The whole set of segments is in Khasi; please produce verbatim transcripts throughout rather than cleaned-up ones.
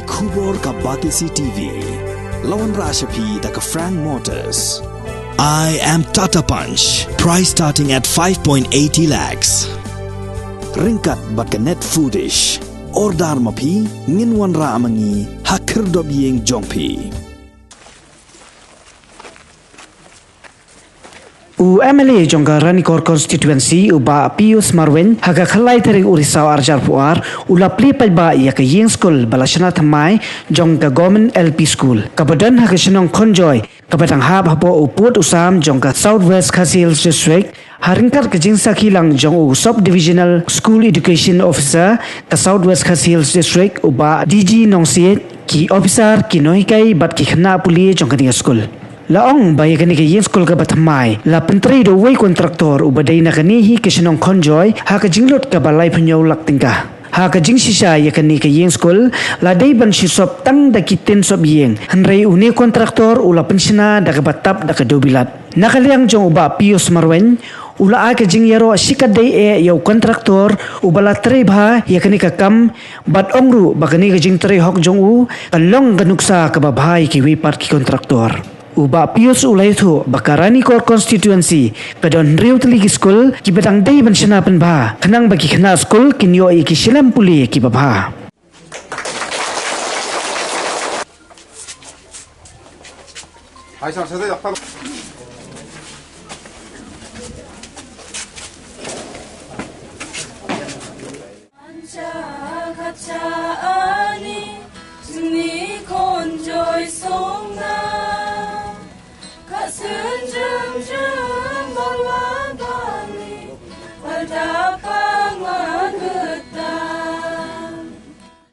Khubor ka Batesi T V. La wanrah sha phi da ka Frank Motors. I am Tata Punch. Price starting at five point eighty lakhs. Ryngkat bad ka Net Foodish. Order ma phi, ngin wanrah ma ngi ha khyrdop ïing jong phi. U M L A jong ka Ranikor Constituency, u Bah Pius Marwein, ha ka khatlai tarik u Risaw arhajar arphew ar, u la plie paidbah ïa ka ïing skul ba la shna thymmai jong ka Government L P School, kaba don ha ka shnong Khonjoy, kaba dang hap hapoh u pud u sam jong ka South West Khasi Hills District, ha ryngkat ka jingsakhi lang jong u Sub Divisional School Education Officer ka South West Khasi Hills District, u Bah D G Nongsiej, ki officer, ki nonghikai bad ki khynnah pule jong kane ka skul. La ong ba ïa kane ka ïing skul kaba thymmai la pyntrei da uwei u kontraktor uba dei na kane hi ka shnong Khonjoy ha ka jinglut kaba laiphew hynñiew lak tyngka. Ha ka jingshisha ïa kane ka ïing skul la dei ban shu sop tang da ki tin sop ïing, hynrei une u kontraktor u la pynshna da kaba tap da ka dewbilat. Na ka liang jong u Bah Pius Marwein, u la ai ka jingïaroh shikatdei eh ïa u kontraktor uba la trei bha ïa kane ka kam, bad ong ruh ba kane ka jingtrei hok jong u ka long ka nuksa kaba bha ïa kiwei pat ki kontraktor. U Bah Pius u la ïathuh ba ka Ranikor Constituency ka don hynriew tylli ki skul kiba dang dei ban shna pynbha, khnang ba ki khynnah skul kin ïoh ïa ki shilliang pule kiba bha.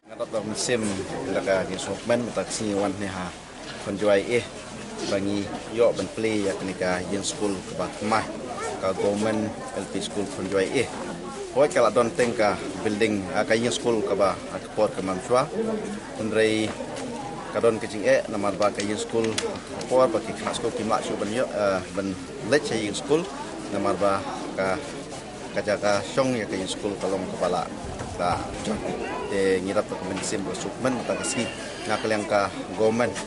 Nga dap da mynsiem da ka jingsngewkmen mynta ka sngi wan hangne ha Khonjoy A ba ngi ïoh ban plie ïa kane ka ïing skul kaba thymmai, ka Government L P School Khonjoy A. Hooid ka la don teng ka building, ah, ka ïing skul kaba ha ka por ka Mamsua. Hynrei ka don ka jingeh namar ba ka ïing skul ha ka por ba ki khynnah skul kim lah shuh ban ïoh, eh, ban leit sha ïing skul namar ba ka ka jaka shong ïa ka ïing skul ka long kaba la, la jot. Te ngi dap da ka mynsiem ba sngewkmen mynta ka sngi na ka liang ka government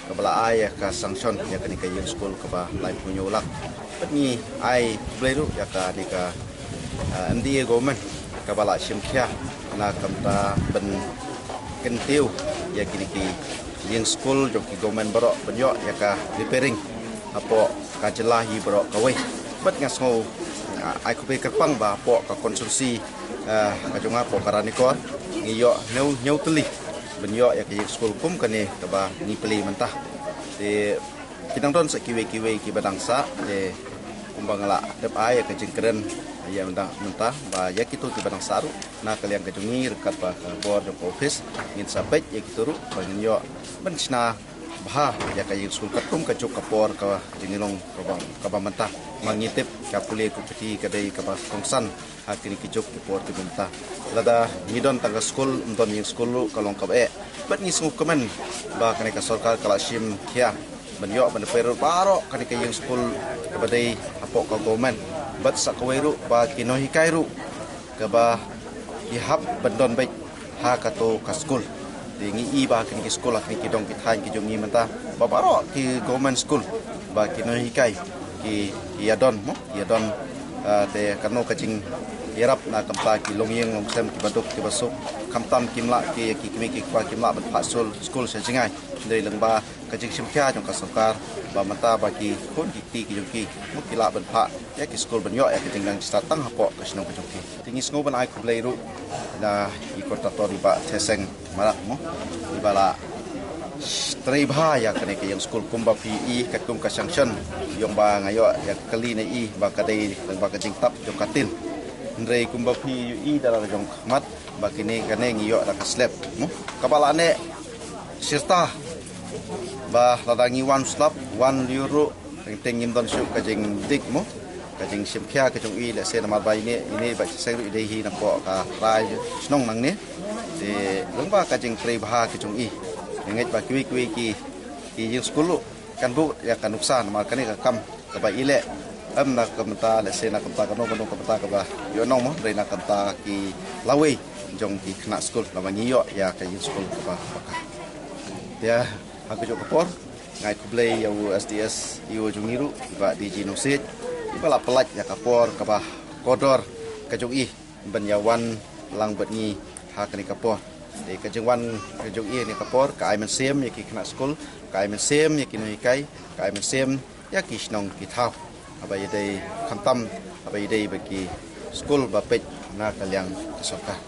kaba la ai ïa ka sanction ïa kane ka ïing skul kaba laiphew hynñiew lak. Bad ngi ai khublei ruh ïa kane ka, ah, M D A government kaba la shim khia na ka bynta ban kyntiew ïa kine ki ïing skul jong ki government baroh ban ïoh ïa ka repairing hapoh ka jylla hi baroh kawei. Bad nga sngew, ah, ai khublei kyrpang ba hapoh ka constituency, ah, ka jong nga hapoh ka Ranikor ngi ïoh hynñiew, hynñiew tylli ban ïoh ïa ka ïing skul kum kane kaba ngi plie mynta. Te ki dang don sa kiwei kiwei kiba dang sah, te kumba nga la dep ai ïa ka jingkren ïa mynta, mynta ba ïa kito kiba dang sah ruh na ka liang ka jong ngi ryngkat bad ka bor jong ka office ngin sa peit ïa kito ruh ba ngin ïoh ban shna bha ïa ka ïing skul katkum ka juk ka por ka jinglong kaba, kaba mynta. Ma ngi tip ka pule ka pyrthei ka dei kaba kongsan ha kine ki juk ki por kiba mynta. Lada ngi don tang ka skul, ym don ïing skul ruh ka long kaba eh. Bad ngi sngewkmen ba kane ka sorkar ka la shim khia ban ïoh ban pynroi baroh kane ka ïing skul kaba dei hapoh ka government. Bad sa kawei ruh ba ki nonghikai ruh kaba ki hap ban don beit ha kato ka skul. Te ngi i ba kine ki skul ha kine ki dong ki thaiñ ki jong ngi mynta ba baroh ki government skul ba ki nonghikai ki, ki ïa don mo, ki ïa don, ah, te kano ka jingïarap na ka bynta ki longïing longsem kiba duk kiba suk, khamtam kim lah ki, ki kmie ki kpa kim lah ban phah skul, skul sha jngai. Hynrei lyngba ka jingshim khia jong ka sorkar ba mynta ba ki khun ki kti ki jong ki mo ki lah ban phah ïa ki skul ban ïoh ïa ka jingnang jingstad tang hapoh ka shnong ka jong ki. Te ngi sngew ban ai khublei ruh na i kontraktor i Bah Theseng Marak mo, iba la trei bha ïa kane ka ïing skul kumba phi i katkum ka sanction, ïong ba nga ïoh ïa ka kali na i ba ka dei ba ka jingtap jong ka tin. Hynrei kumba phi i da la jong khmat ba kine kane ngi ïoh da ka slab mo kaba la neh sirta ba lada ngi wan slab wan liur ruh teng teng ngim don shuh ka jingdik mo, ka jingshim khia ka jong i. Lehse namar ba ine, ine ba shisha ruh i dei hi na poh ka rai shnong nangne. Te long ba ka jingtrei bha ka jong i. Nga ngeit ba kiwei kiwei ki, ki ïing skul ruh kan buh ïa ka nuksa namar kane ka kam kaba i leh. Em na ka bynta lehse na ka bynta kano kano ka bynta kaba ïoh nong mo, hynrei na ka bynta ki lawei jong ki khynnah skul laba ngi ïoh ïa ka ïing skul kaba paka. Te ha kajuh ka por nga ai khublei ïa u S D S E O jong ngi ruh, i Bah D G Nongsiej, iba la pyllait ïa ka por kaba kordor ka jong i ban ïa wan lang bad ngi ha kane ka por. Te ka jingwan ka jong i ha kane ka por ka ai mynsiem ïa ki khynnah skul, ka ai mynsiem ïa ki nonghikai, ka ai mynsiem ïa ki shnong ki thaw, haba ïadei khamtam haba ïadei bad ki skul ba peit na ka liang ka sorkar.